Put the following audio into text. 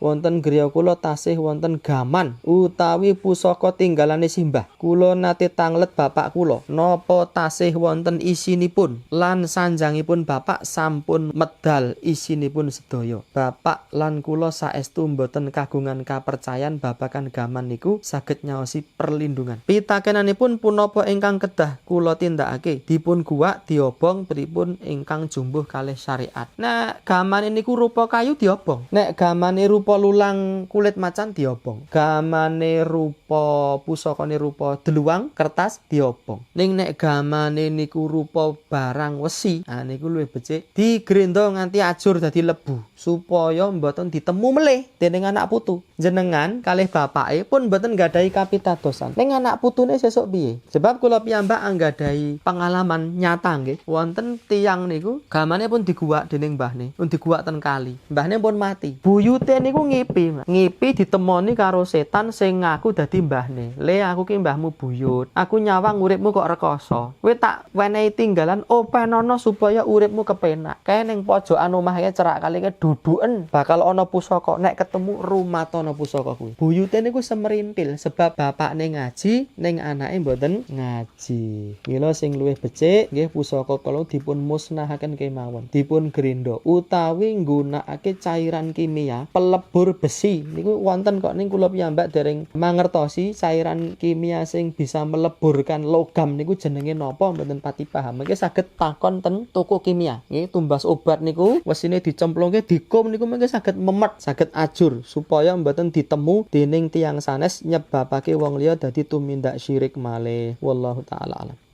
Wonten griya kula tasih wonten gaman utawi pusaka tinggalane simbah. Kula nate tanglet bapak kula, napa tasih wonten isinipun lan sanjangipun bapak sampun medal isinipun sedaya. Bapak lan kula saestu mboten kagungan kapercayan babagan gaman niku saged nyaosi perlindungan. Pitakenanipun punapa ingkang kedah kula tindakake? Dipun guwak, diobong, pripun ingkang jumbuh kalih syariat? Nek gamane niku rupa kayu, diobong. Nek gamane rupa lulang kulit macan, diobong. Gamane rupa pusakane rupa deluang kertas, diobong. Ning nek gamane niku rupa barang wesi, ah, niku luwih becik digrendo nganti ajur dadi lebu supaya mboten ditemu melih dening anak putu. Jenengan kalih bapake pun mboten nggadahi kapitadosan. Ning anak putune sesuk piye? Sebab kula piyambak anggadhahi pengalaman nyata nggih. Wonten tiyang niku gamane pun diguwak dening mbahne, pun diguwak ten kali. Mbahne pun mati. Buyute niku ngipi, ngipi ditemoni karo setan sing ngaku dadi mbahne. "Le, aku ki mbahmu buyut. Aku nyawang uripmu kok rekoso. Kowe tak wenehi tinggalan, openono supaya uripmu kepenak. Kae ning pojokan omah kae cerak kali kae duduken bakal ana pusaka. Nek ketemu, rumatono pusaka kuwi." Buyute niku semerintil sebab bapakne ngaji ning anake mboten ngaji. Mila sing luwih becik nggih pusaka kala dipun musnahaken kemawon, dipun grendo utawi nggunakake cairan kimia pelebur besi. Niku wonten kok, ning kula piyambak dereng mangertosi cairan kimia sing bisa meleburkan logam niku jenenge napa, mboten pati paham. Mengke saged takon ten toko kimia. Nggih, tumbas obat niku wesine dicemplungke, dikum niku mengke saged memet, saged ajur supaya mboten ditemu dening tiyang sanes nyebabake wong liya dadi tumindak syirik malih. Wallahu taala alam.